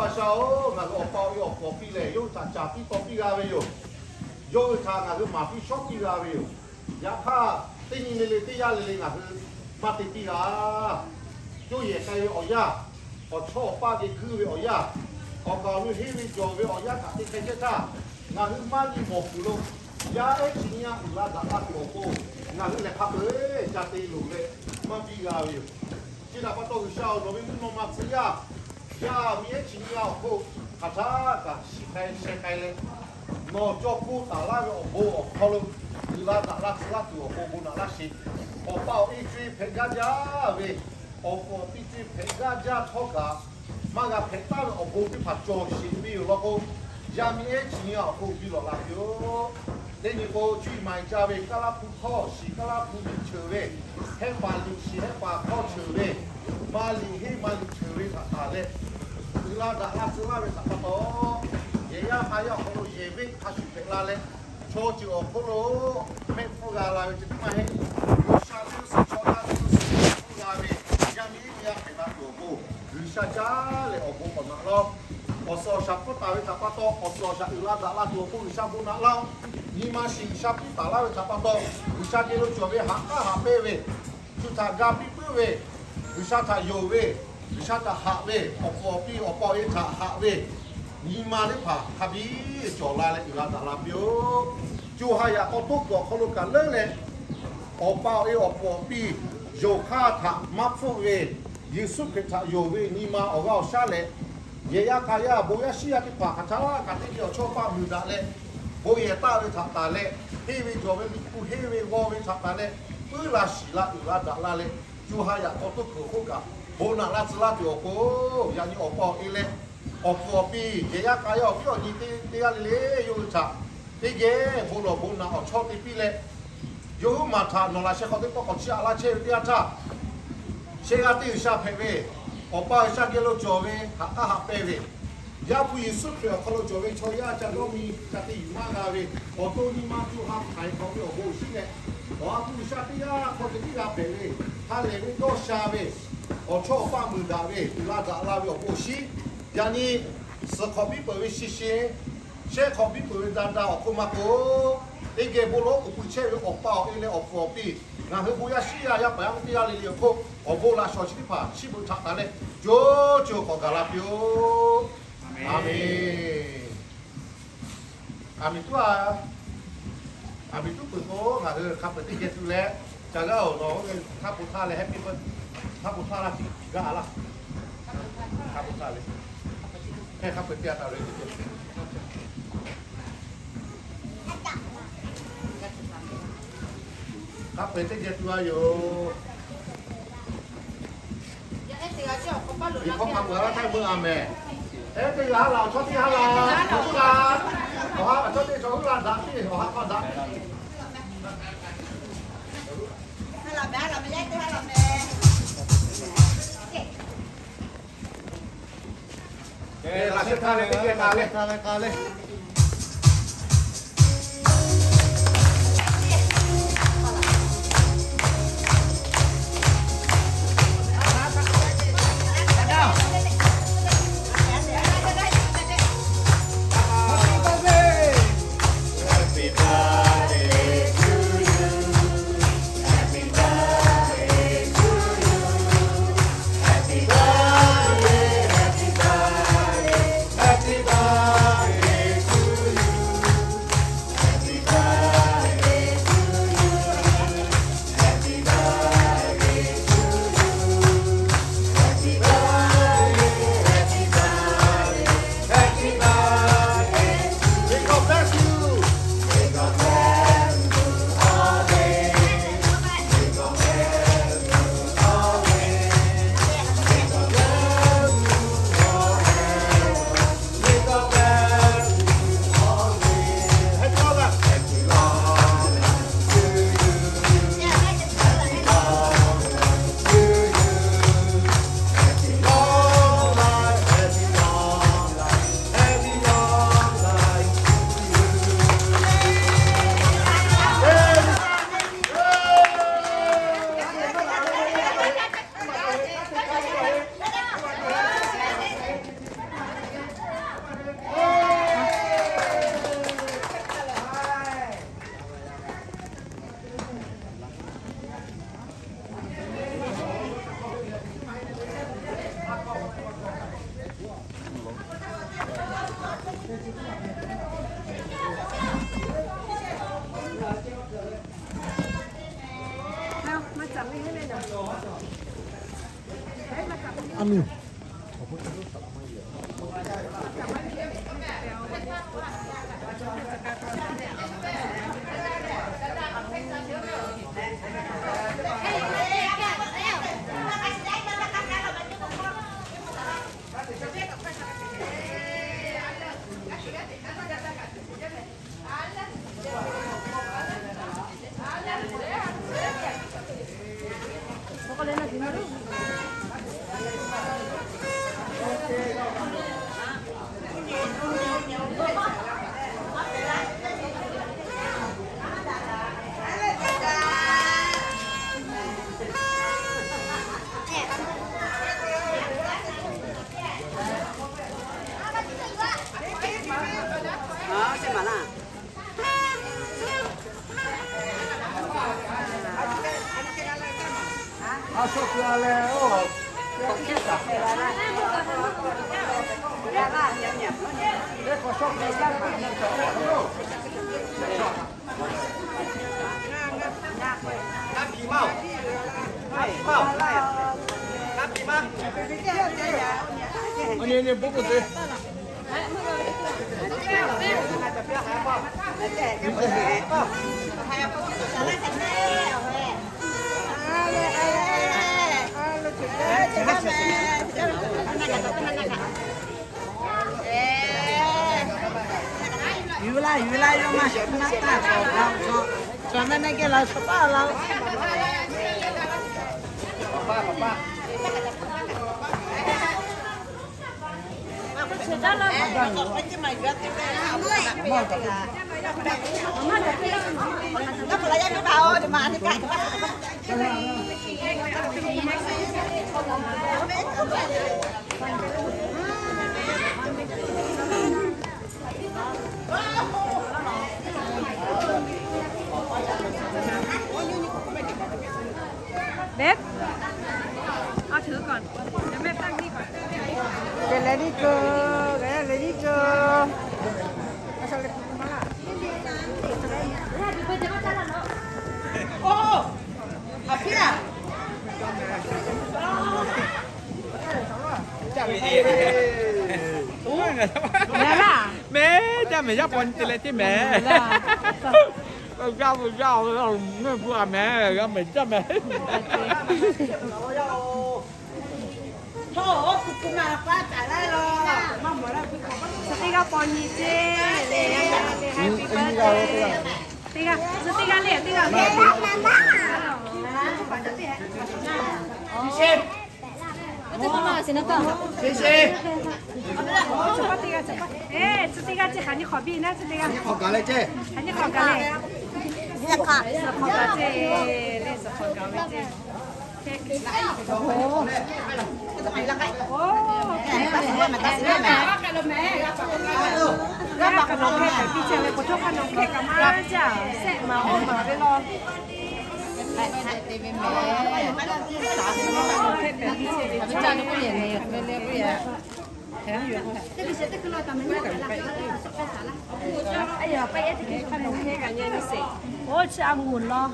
G'uiˬsha-oˬ, ngaˬ hui awˬ pa awˬ e awˬ hpfuhˇ awˬ piˇ lehˬ, yawˇ hui htaꞈ caˍ piˇ taw piˇ g'a ve yoˬ. Yawˇ hui htaꞈ ngaˬ hui maˍ piˇ shawˉ piˇ g'a ve yoˬ. Yaꞈ hk'aˇ, teˇ nyi le le teˇ yanˇ le le ngaˬ hui maˇ te piˇ g'a. Coˇ yehˬ k'ai ve awˬ yanˇ, awˬ chawˇ awˬ paˇ geh guiˇ ve awˬ yanˇ, awˬ kaˍ awˬ nu henˇ ve jawˬ ve awˬ yanˇ htaꞈ te k'ai chehˇ htaˇ, ngaˬ hui maˇ nyi mawˬ kuiˬ lo, yaˇ ehˉ chi nyiˇ g'aˇ uiˍ la daꞈ la tuˬ awˬ pon, ngaˬ hui lehˬ hk'a peu-eˬ ca te loˍ leh maˇ biˇ g'a ve yoˬ. Chi htaꞈ pa taw G'uiˬsha-oˬ, nawˬ ve mvuhˇ naw ma tcuh yaˇ, yaˇ miˇ ehˉ chi nyiˇ g'aˇ awˬ hk'oˆ hk'aˬ htaˇ kaꞈ shiˍ k'ai sheh k'ai leh, nawˬ cawˇ hpoˆ taˍ laˇ ve awˬ bon awˬ hk'aw lo, uiˍ la daꞈ la tcuh laˇ tuˬ awˬ pon bon naꞈ laˇ sheˍ. Awˬ pa awˬ e co e hpehꞈ gaˇ jaˇ ve, awˬ hpfuhˇ awˬ piˇ co e hpehꞈ gaˇ jaˇ htawˇ kaꞈ, maˇ g'a hpehꞈ taˍ ve awˬ bon teˇ hpaˍ cawˬ sheˍ ve yoˬ law k'o, yaˇ miˇ ehˉ chi nyiˇ g'aˇ awˬ hk'oˆ biˇ lawꞈ la piˇ-oˆ. Teˇ nyi k'o, cuˇ yiˍ maˍ yiˍ ca ve Kaˇ laˇ hpu hkawˇ shiˍ Kaˇ laˇ hpu liꞈ cheuˬ ve, Hehˉ paˍ liꞈ shiˍ Hehˉ paˍ hkawˇ cheuˬ ve, maˇ liꞈ henˇ maˇ liꞈ cheuˬ ve htaꞈ taˍ leh, uiˍ la daꞈ la tcuh laˇ ve htaꞈ pa taw, yehˬ yaˇ k'a yaˇ awˬ hk'aw lo yehˬ venˇ hk'a shuˍ hpehꞈ la leh, chaw ceuˬ awˬ hk'oˆ lo mehˆ hpfuhˇ g'a la ve ceh tiˉ maˇ heˆ. G'uiˬsha teˇ suhˍ chaw yaˇ teˇ suhˍ mehˆ hpfuhˇ g'a ve, yaˇ miˇ ehˉ yaˇ hpehꞈ la tuˬ awˬ pon, G'uiˬsha caˉ leh awˬ bon k'awꞈ naꞈ laˇ-oˆ. Awˬ suhˍ awˬ shaˍ hpfuhˇ taˍ ve htaꞈ pa taw, awˬ suhˍ awˬ shaˍ uiˍ la daꞈ la tuˬ awˬ pon G'uiˬsha bon naꞈ laˇ-oˆ. Nyi ma shiˍ G'uiˬsha piˇ taˍ laˇ ve htaꞈ pa taw, G'uiˬsha geh lo cawˬ ve haꞈ k'aˉ haꞈ pehnˇ ve, shu htaꞈ ga piˇ puiˉ ve, G'uiˬsha htaꞈ yonˍ ve, G'uiˬsha htaꞈ haꞈ ve, awˬ hpfuhˇ awˬ piˇ awˬ pa awˬ e htaꞈ haꞈ ve, nyi ma teˇ hpaˍ hk'a biˇ cawˬ la leh uiˍ la daꞈ la piˇ-oˆ. Co ha yaꞈ k'aw toˇ kuiˬ awˬ hk'aw lo kaꞈ leuˉ leh, awˬ pa awˬ e awˬ hpfuhˇ awˬ piˇ yonˍ hk'aˇ htaꞈ maˇ hpfuhˆ ve, Yeˍsuˆ Hkriꞈ htaꞈ yonˍ ve nyi ma awˬ g'aˇ awˬ shaˉ leh, yehˬ yaˇ k'a yaˇ bon yaˇ shiˉ yaˇ teˇ hpaˍ hk'aˬ htaˇ kaꞈ teˇ geh awˬ chawˇ paˆ muiˬ daꞈ leh, bon yehˬ taˆ ve htaꞈ taˍ leh, henˇ ve jawˬ ve liꞈ hpu henˇ ve g'aw ve htaꞈ taˍ leh, puiˉ la shiˍ la uiˍ la daꞈ la leh, co ha yaꞈ k'aw toˇ kuiˬ awˬ hk'oˆ kaꞈ bon naꞈ la tcuh laˇ tuˬ awˬ pon, yaꞈ nyi awˬ pa awˬ e leh, awˬ hpfuhˇ awˬ piˇ yehˬ yaˇ k'a yaˇ awˬ viˉ awˬ nyi teˇ g'aˇ le le yawˇ hui htaꞈ teˇ geh bon lawˬ bon naꞈ awˬ chawˇ te piˇ leh, yawˇ hui maˬ htaꞈ nawˬ laꞈ sheh hk'aw teˇ pawˆ k'awꞈ chiˇ aꞈ laˇ chehˇ ve teˇ yanˇ htaˇ, shehˆ g'aˇ teˇ G'uiˬsha hpehꞈ ve, Awˬ pa G'uiˬsha geh lo cawˬ ve haꞈ k'aˉ haꞈ pehnˇ ve, Yaˇ hpu Yeˍsuˆ Hkriꞈ awˬ hk'aw lo cawˬ ve chaw yaˇ ca dawˇ nyi ca te yuˬ maˇ g'a ve, awˬ to nyi ma co ha hpaiˍ hk'awꞈ ve awˬ bon awˬ shinˉ leh, Awˬ ha hpu G'uiˬsha teˇ g'aˇ hk'aw ceh tiˉ g'a hpehꞈ ve, ha lehˬ ve dawˇ sha ve, awˬ chawˇ awˬ paˆ muiˬ daꞈ ve, uiˍ la daꞈ la ve awˬ bon awˬ shinˉ, yaꞈ nyi suhˍ hk'awꞈ biˇ peuˬ ve shi shi, shehˆ hk'awꞈ biˇ peuˬ ve da da awˬ hk'oˆ maˇ k'oˆ, teˇ geh bon lawˬ k'oˍ pui chehˇ ve Awˬ pa awˬ e leh awˬ hpfuhˇ awˬ piˇ, ngaˬ hui bon yaˇ shiˉ yaˇ yaˇ paˍ yaˇ miˇ teˇ g'aˇ le le awˬ hk'oˆ awˬ bon laꞈ shawˍ chi teˇ hpaˍ chiˇ beuꞈ htaꞈ taˍ leh, co co k'awꞈ gaˬ la piˇ-oˆ. Aˬ menˍ. Aˬ miˍ tuˉ a, aˬ miˍ tuˉ peuˬ k'o, ngaˬ hui hk'a peu-eˬ teˇ geh tuˬ leh, ca g'aˇ awˬ nawˬ htaˇ po htaˇ leh hehˉ piˇ peuˬ, htaˇ po htaˇ laˇ tiꞈ gaˇ a laˇ, htaˇ po htaˇ leh, hehˉ hk'a peu-eˬ teˇ geh taˍ ve, hk'a peu-eˬ teˇ geh tuˬ a yoˬ. Hk'aw hk'a peu-eˬ a laˇ htaˇ meuˇ a mehˍ. Ehˉ teˇ g'aˇ ha laˬ, awˬ chawˇ teˇ ha laˬ, awˬ ha, awˬ chawˇ teˇ chaw huˉ la daꞈ piˇ, awˬ ha k'aw daꞈ piˇ. Laꞈ sheh htaˇ leh teˇ geh k'a leh, k'a leh, k'a leh. miˇ. Yuˬ laˇ, yuˬ laˇ, yawˇ maˇ shawˍ maˇ taˇ, shawˍ maˇ, shawˍ maˇ geh laˬ, shawˍ paˇ laˬ. Babe, เอาถือก่อน เดี๋ยวแม่ตั้งนี่ก่อน เดี๋ยวแลนี่เกอ เดี๋ยวแลนี่เกอ โอ้ เอาเพี้ย Mehˬ laˇ. Mehˬ jaˇ mehˬ yaˇ paw nyi te leh ceˇ mehˬ. G'a ve g'a ve, mehˬ g'a mehˬ jaˇ mehˬ. Chi teˇ g'aˇ paw nyi ceˇ. Teˇ g'aˇ, chi teˇ g'aˇ le, teˇ g'aˇ le. Chi teˇ g'aˇ, chi teˇ g'aˇ chi hk'aˬ nyi hk'awꞈ biˇ naˉ, chi teˇ g'aˇ. Hk'awꞈ gaˬ leh ceˇ. Hk'aˬ nyi hk'awꞈ gaˬ leh. Suhˍ hk'awꞈ gaˬ ceˇ. Le suhˍ hk'awꞈ gaˬ ve ceˇ. Oˇ chi a mvuhˇ law.